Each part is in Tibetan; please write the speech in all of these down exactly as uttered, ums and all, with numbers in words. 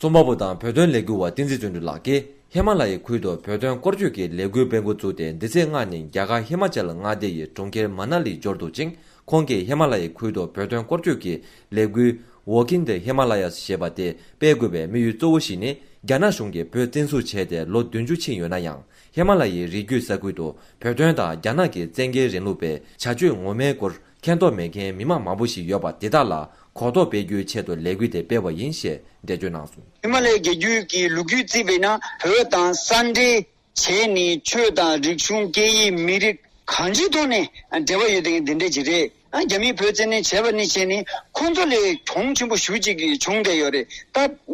རྩོམ་པ་པོ་དང་བོད་དོན་ལས་འགུལ་བ་བསྟན་འཛིན་བརྩོན་འགྲུས་ལགས་ཀྱིས། ཧི་མ་ལ་ཡའི་ཁུལ་དུ་བོད་དོན་སྐོར་སྐྱོད་ཀྱི་ལས་འགུལ་སྤེལ་འགོ་བཙུགས་ཏེ། འདི་ཚེས་ལྔ་ཉིན་རྒྱ་གར་ཧི་མ་ཅལ་མངའ་སྡེ་ཡི་གྲོང་ཁྱེར་མ་ན་ལི་འབྱོར་འདུག་ཅིང་། ཁོང་གིས་ཧི་མ་ལ་ཡའི་ཁུལ་དུ་བོད་དོན་སྐོར་སྐྱོད་ཀྱི་ལས་འགུལ་Walk in the Himalayas ཞེས་པ་དེ་སྤེལ་དགོས་པའི་དམིགས་ཡུལ་གཙོ་བོ་ཞིག་ནི། རྒྱ་ནག་གཞུང་གིས་བོད་བཙན་བཟུང་བྱས་ཏེ་ལོ་བདུན་ཅུ་ཕྱིན་ཡོད་ན་ཡང་། ཧི་མ་ལ་ཡའི་རི་རྒྱུད་ས་ཁུལ་དུ་བོད་དོན་དང་རྒྱ་ནག་གི་བཙན་རྒྱལ་རིང་ལུགས་པའི་བྱ་སྤྱོད་ངོ་མའི་སྐོར་མཁྱེན་རྟོགས་མེད་མཁན་མི་མང་མང་པོ་ཞིག་ཡོད་པ་དེ་དག་ལ་གོ་རྟོགས་སྤེལ་རྒྱུའི་ཆེད་དུ་ལས་འགུལ་དེ་སྤེལ་བ་ཡིན་ཞེས་འགྲེལ་བརྗོད་གནང་སོང་། ཧི་མ་ལ་ཡའི་རྒྱལ་རྒྱུད་ཀྱི་ལོ་རྒྱུས་བརྩིས་པས་ན། བོད་དང་ས་འབྲེལ་བྱས་ནས་ཆོས་དང་རིག་གཞུང་སྐད་ཡིག་མི་རིགས་གང་ཅིའི་ཐོག་ནས་འབྲེལ་བ་ཡོད་དེ་འདི་འདྲ་ཅིག་རེད། ཨ། རྒྱ་མིས་བོད་བཙན་གནོན་བྱས་པ་ནས་བྱས་ནས་ཁོང་ཚོ་ལས་གྱོང་ཆེན་པོ་ཞེ་པོ་ཅིག་བྱུང་བསྡད་ཡོད་རེད།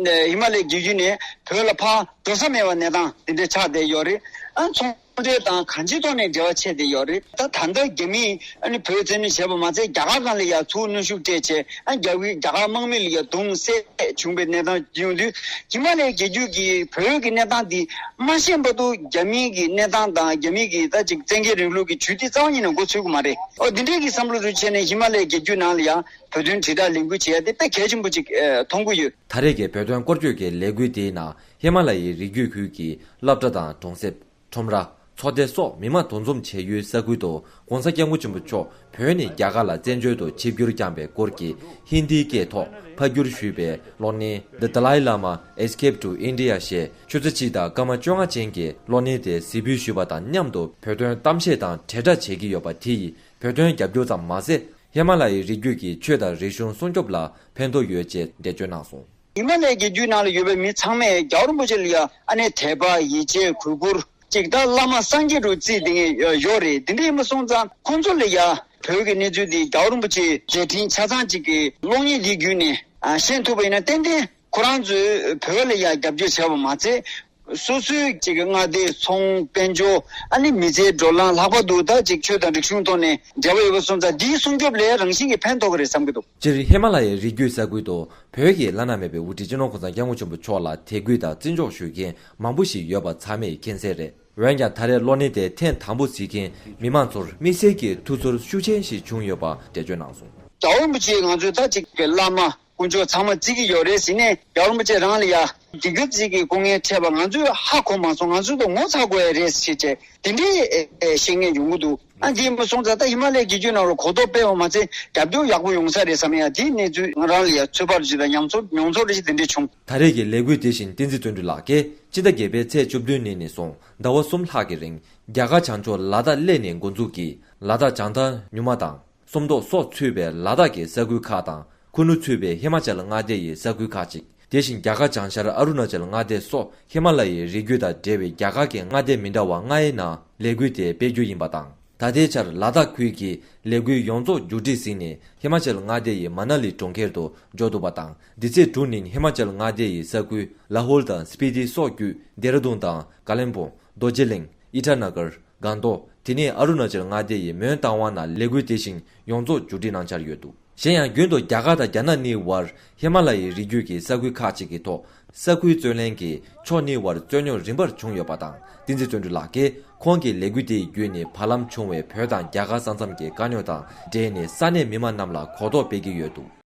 ད་ཧི་མ་ལ་ཡའི་རྒྱལ་རྒྱུད་ནས་བོད་ལ་ཕར་འགྲོ་ས་མེད་པ་གནས་སྟངས་འདི་འདྲ་ཆགས་བསྡད་ཡོད་རེད། ཨ། ཚོང་འབྲེལ་དང་གང་ཅིའི་ཐོག་ནས་འབྲེལ་བ་ཆད་བསྡད་ཡོད་རེད། ད་ད་ལྟ་རྒྱ་མིས་ཨ་ནི་བོད་བཙན་གནོན་བྱས་པ་མ་ཚད་རྒྱ་གར་ནང་ལ་ཡང་ཚུར་གནོན་ཤུགས་སྤྲད་བྱས། ཨ། རྒྱ་དབུས་རྒྱ་གར་དམག་མི་ལ་ཡང་རྡུང་བསད་བྱུང་བའི་གནས་སྟངས་ཡོང་དུས། ཧི་མ་ལ་ཡའི་རྒྱལ་རྒྱུད་ཀྱི་བོད་ཀྱི་གནས་སྟངས་འདི་མ་ཤེས་བར་དུ་རྒྱ་མིའི་གི་གནས་སྟངས་དང་རྒྱ་མིའི་གི་ད་ཅིག་བཙན་རྒྱལ་རིང་ལུགས་ཀྱི་ཇུས་འདི་རྩ་བ་ཉིད་ནས་མགོ་ཚོད་ཀྱི་མ་རེད། ཨོ། འདི་འདྲའི་གི་བསམ་བློ་རུ་བྱས་ནས་ཧི་མ་ལ་ཡའི་རྒྱལ་རྒྱུད་ནང་ལ་ཡང་བོད་དོན་དྲིལ་བསྒྲགས་ལས་འགུལ་བྱེད་ཡ་དེ་དཔེ་གལ་ཆེན་པོ་ཅིག་ཨེ། མཐོང་གི་ཡོད། ད་རེས་ཀྱི་བོད་དོན་སྐོར་སྐྱོད་ཀྱི་ལས་འགུལ་དེའི་ནང་ཧི་མ་ལ་ཡའི་རི་རྒྱུད་ཁུལ་གྱི་སློབ་གྲྭ་དང་གྲོང་གསེབ། ཁྲོམ་ར། ཚོགས་སྡེ་སོགས་མི་མང་འདུ་འཛོམས་བྱེད་ཡུལ་ས་ཁུལ་དུ། ྋགོང་ས་ྋསྐྱབས་མགོན་ཆེན་པོ་མཆོག་བོད་ནས་རྒྱ་གར་ལ་བཙན་བྱོལ་དུ་ཆིབས་བསྒྱུར་བསྐྱངས་པའི་སྐོར་གྱི་ཧིན་དིའི་སྐད་ཐོག་ཕབ་བསྒྱུར་ཞུས་པའི་གློག་བརྙན། The Dalai Lama Escape to India ཞེས། ཆུ་ཚོད་གཅིག་དང་སྐར་མ་བཅོ་ལྔ་ཅན་གྱི་གློག་བརྙན་དེ་གཟིགས་འབུལ་ཞུས་པ་དང་མཉམ་དུ། བོད་དོན་གཏམ་བཤད་དང་དྲིལ་བསྒྲགས་བྱེད་ཀྱི་ཡོད་པ་དེ་ཡིས་བོད་དོན་རྒྱབ་སྐྱོར་ཙམ་མ་ཟད། ཧི་མ་ལ་ཡའི་རི་རྒྱུད་ཀྱི་ཆོས་དང་རིག་གཞུང་སྲུང་སྐྱོབ་ལ་ཕན་ཐོགས་ཡོད་ཅེས་འགྲེལ་བརྗོད་གནང་སོང་། ཧི་མ་ལ་ཡའི་རྒྱལ་རྒྱུད་ནང་ལ་ཡོད་པའི་མི་ཚང་མས་རྒྱལ་བ་རིན་པོ་ཆེ་ལ་ཡ་ཨ་ནེ་དད་པ་ཡིད་ཆེས་གུས་བཀུར་ཅིག་དང་བླ་མ་སངས་རྒྱས་རུ་བརྩིས་བསྡད་མཁན་ཡོད་རེད། འདི་འདྲ་ཡིན་པ་སོང་ཙང་ཁོང་ཚོ་ལ་ཡ་བོད་ཀྱི་གནས་ཚུལ་འདི་རྒྱལ་བ་རིན་པོ་ཆེའི་མཛད་འཕྲིན་ཆ་ཚང་ཅིག་གི་གློག་བརྙན་འདི་བརྒྱུད་ནས་ཤེས་ཐུབ་པ་ཡིན་ན། ཏན་ཏན་ཁོ་རང་ཚོས་བོད་ལ་ཡ་རྒྱབ་སྐྱོར་བྱས་པ་མ་ཚད། སོ་སོའི་ཅིག་གི་མངའ་སྡེ་ཚོང་དཔལ་འབྱོར། ཨ་ནི་མི་ཚེའི་བགྲོ་གླེང་། ལྷག་པར་དུ་ད་ཅིག་ཆོས་དང་རིག་གཞུང་ཐོག་ནས་འབྲེལ་བ་ཡོད་པ་སོང་ཙང་འདིའི་སྲུང་སྐྱོབ་ལ་རང་བཞིན་གྱིས་ཕན་ཐོགས་ཀྱི་རེད་བསམ་གྱི་འདུག། སྤྱིར་ཧི་མ་ལ་ཡའི་རི་རྒྱུད་ས་ཁུལ་དུ་བོད་ཀྱི་བླ་ན་མེད་པའི་དབུ་ཁྲིད་སྤྱི་ནོར་ྋགོང་ས་ྋསྐྱབས་མགོན་ཆེན་པོ་མཆོག་ལ་དད་གུས་དང་བརྩི་འཇོག་ཞུ་མཁན་མང་པོ་ཞིག་ཡོད་པ་ཚང་མས་མཁྱེན་གསལ་རེད། འོན་ཀྱང་ད་རེས་གློག་བརྙན་དེ་ཐེངས་དང་པོ་གཟིགས་མཁན་མི་མང་ཚོར་དམིགས་བསལ་གྱི་ཐུགས་ཚོར་ཤུགས་ཆེན་ཞིག་བྱུང་ཡོད་པ་འགྲེལ་བརྗོད་གནང་སོང་། རྒྱལ་བ་རིན་པོ་ཆེ་ང་ཚོའི་ད་ཅིག་གི་བླ་མ། དཀོན་མཆོག་ཚང་མ་བརྩི་གི་ཡོད་རེད་ཟེར་ནས། རྒྱལ་བ་རིན་པོ་ཆེ་རང་ལ་ཡ་དེ་ག་ཅིག་གི་སྐུ་ངལ་འཕྲད་པ་ང་ཚོས་ཧ་གོ་མ་སོང་། ང་ཚོ་དང་ངོ་ཚ་དགོས་ཡ་རེད་ཟེར་བྱས་དེ་འདྲའི་ཨེ་ཨེ་བཤད་མཁན་ཡོང་གི་འདུག། ཨ། དེ་ཡིན་པ་སོང་ཙང་ད་ཧི་མ་ལ་ཡའི་རྒྱལ་རྒྱུད་ནང་ལ་གོ་རྟོགས་སྤེལ་བ་མ་ཚད་རྒྱབ་སྐྱོར་ཡག་པོ་ཡོང་ས་རེད་བསམ་ཡ། དེའི་གནས་ཚུལ་ང་རང་ལ་ཡ་ཚོད་དཔག་ཅིག་དང་མྱོང་ཚོར་མྱོང་ཚོར་རེ་ཞིག་དེ་འདྲས་བྱུང་། ད་རེས་ཀྱི་ལས་འགུལ་དེ་བཞིན་བསྟན་འཛིན་བརྩོན་འགྲུས་ལགས་ཀྱིས་སྤྱི་ཟླ་བརྒྱད་པའི་ཚེས་བཅུ་བདུན་ཉིན་ནས་བཟུང་ཟླ་བ་གསུམ་ལྷག་གི་རིང་རྒྱ་གར་བྱང་ཕྱོགས་ལ་དྭགས་གླེ་ནས་འགོ་འཛུགས་ཀྱིས་ལ་དྭགས་བྱང་མཐའ་ཉུང་མ་དང་། སུམ་མདོ་སོགས་ཚུད་པའི་ལ་དྭགས་ཀྱི་ས་ཁུལ་ཁག་དང་། ཁུ་ནུ་ཚུད་པའི་ཧི་མ་ཅལ་མངའ་སྡེ་ཡི་ས་ཁུལ་ཁག་ཅིག། དེ་བཞིན་རྒྱ་གར་བྱང་ཤར་ཨ་རུ་ན་ཅལ་མངའ་སྡེ་སོགས་ཧི་མ་ལ་ཡའི་རི་རྒྱུད་དང་འབྲེལ་བའི་རྒྱ་གར་གྱི་མངའ་སྡེ་མི་འདྲ་བ་ལྔའི་ནང་ལས་འགུལ་དེ་སྤེལ་རྒྱུ་ཡིན་པ་དང་། ད་ལྟའི་ཆར་ལ་དྭགས་ཁུལ་གྱི་ལས་འགུལ་ཡོངས་རྫོགས་མཇུག་སྒྲིལ་ཟིན་ནས་ཧི་མ་ཅལ་མངའ་སྡེ་ཡི་མ་ན་ལི་གྲོང་ཁྱེར་དུ་འབྱོར་འདུག་པ་དང་། འདི་ཚེས་དྲུག་ཉིན་ཧི་མ་ཅལ་མངའ་སྡེ་ཡི་ས་ཁུལ་ལ་ཧོལ་དང་སྤི་ཏི་སོགས་བརྒྱུད་ལྡེ་ར་ལྡུན་དང་ཀ་ལོན་སྦུག། རྡོ་རྗེ་གླིང་། ཨི་ཊ་ན་གར། སྒང་ཏོག། དེ་ནས་ཨ་རུ་ན་ཅལ་མངའ་སྡེ་ཡི་མོན་རྟ་དབང་ནང་ལས་འགུལ་དེ་བཞིན་ཡོངས་རྫོགས་མཇུག་སྒྲིལ་གནང་འཆར་ཡོད་འདུག། གཞན་ཡང་རྒྱུན་དུ་རྒྱ་གར་དང་རྒྱ་ནག་གཉིས་བར་ཧི་མ་ལ་ཡའི་རི་རྒྱུད་ཀྱི་ས་ཁུལ་ཁག་ཅིག་གི་ཐོག་ས་ཁུལ་རྩོད་ལེན་གྱིས་ཕྱོགས་གཉིས་བར་རྩོད་རྙོག་རིམ་པར་བྱུང་ཡོད་པ་དང་། བསྟན་འཛིན་བརྩོན་འགྲུས་ལགས་ཀྱིས་ཁོང་གི་ལས་འགུལ་དེ་ཡི་བརྒྱུད་ནས་བར་ལམ་བྱུང་བའི་བོད་དང་རྒྱ་གར་ས་མཚམས་ཀྱི་དཀའ་རྙོག་དང་འབྲེལ་ནས་ས་གནས་མི་མང་རྣམས་ལ་གོ་རྟོགས་སྤེལ་གྱི་ཡོད་འདུག།